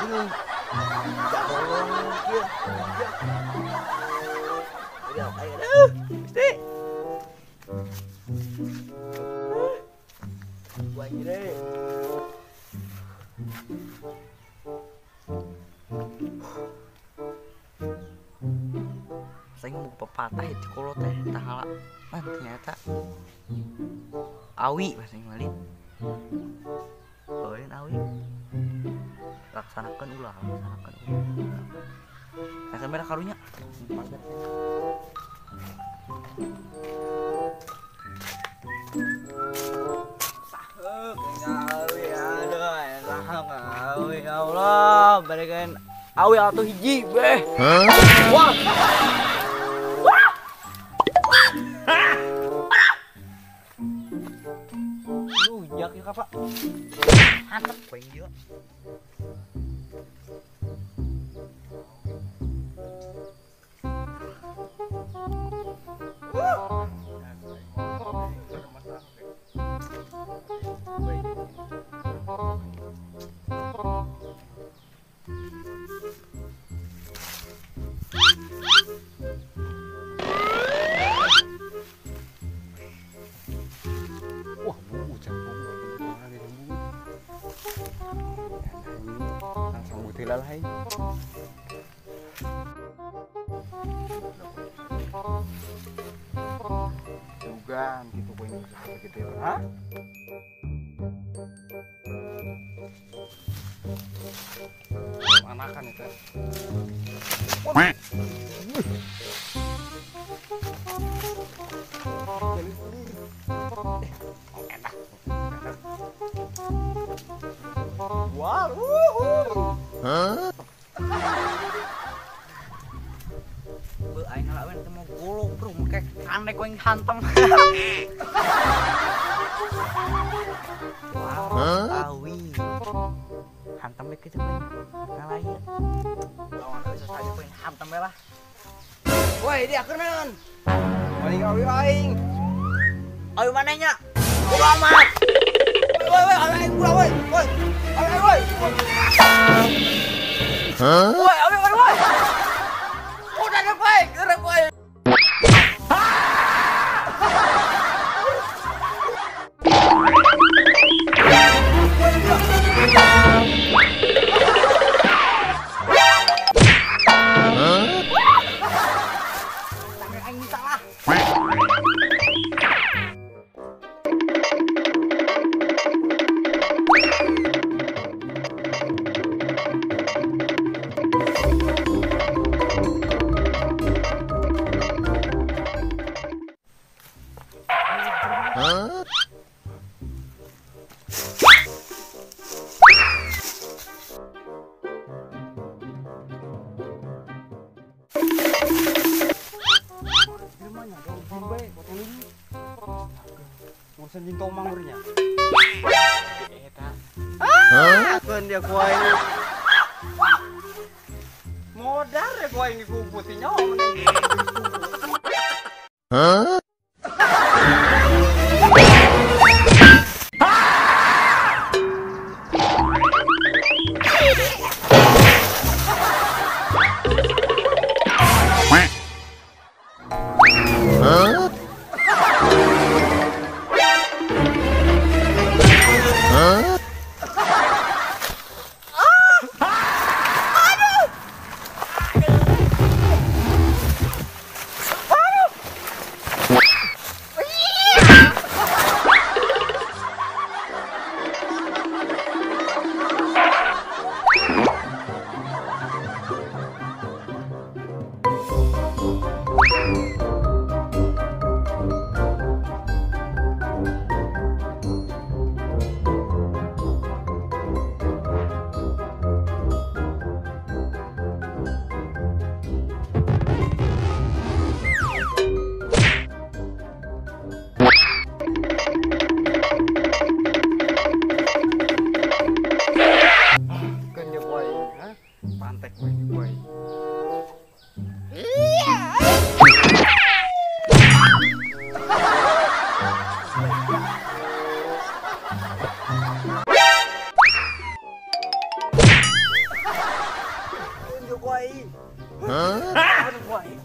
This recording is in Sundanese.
Kieu. Udah ayo dah. Mesti. Gua ngire. Saya mau pepatah itu kalau teh tahala. Nah, ternyata awi bahasa Inggris. Lain awi. Laksanakan ulah, laksanakan ulah. Nah, sampai karunya. Awi, ya Allah, berikan awi atau hiji beh. Wah. Wah. Rujak ya Pak. Mantep poin dia. Wah, buku langsung butil lah hai. Juga gitu poin gede ha? Anakan itu. Enak. Wow. Hah? Be aing ngalawan teh mau golok bro, make kandek ku aing hantem. Wow, awi. Hantem we kitu aing. Ngalahin. Lawan bisa saja ku aing hantem we lah. Woi, dia keuneun. Paling awi aing. Awi manehnya? Bodo amat. Woi, woi, awi aing pula woi. Woi. Awi aing woi. Hah? Woi, awi woi woi. Udah deh woi, gerak woi. Tangan aing salah. Huh? Urusan jin tomang urnya. Eta. Ah, keun dia ku aing. Modar ya ku aing dikumpul nyawa meneng. Hah? ku aing. Hah? Ku aing.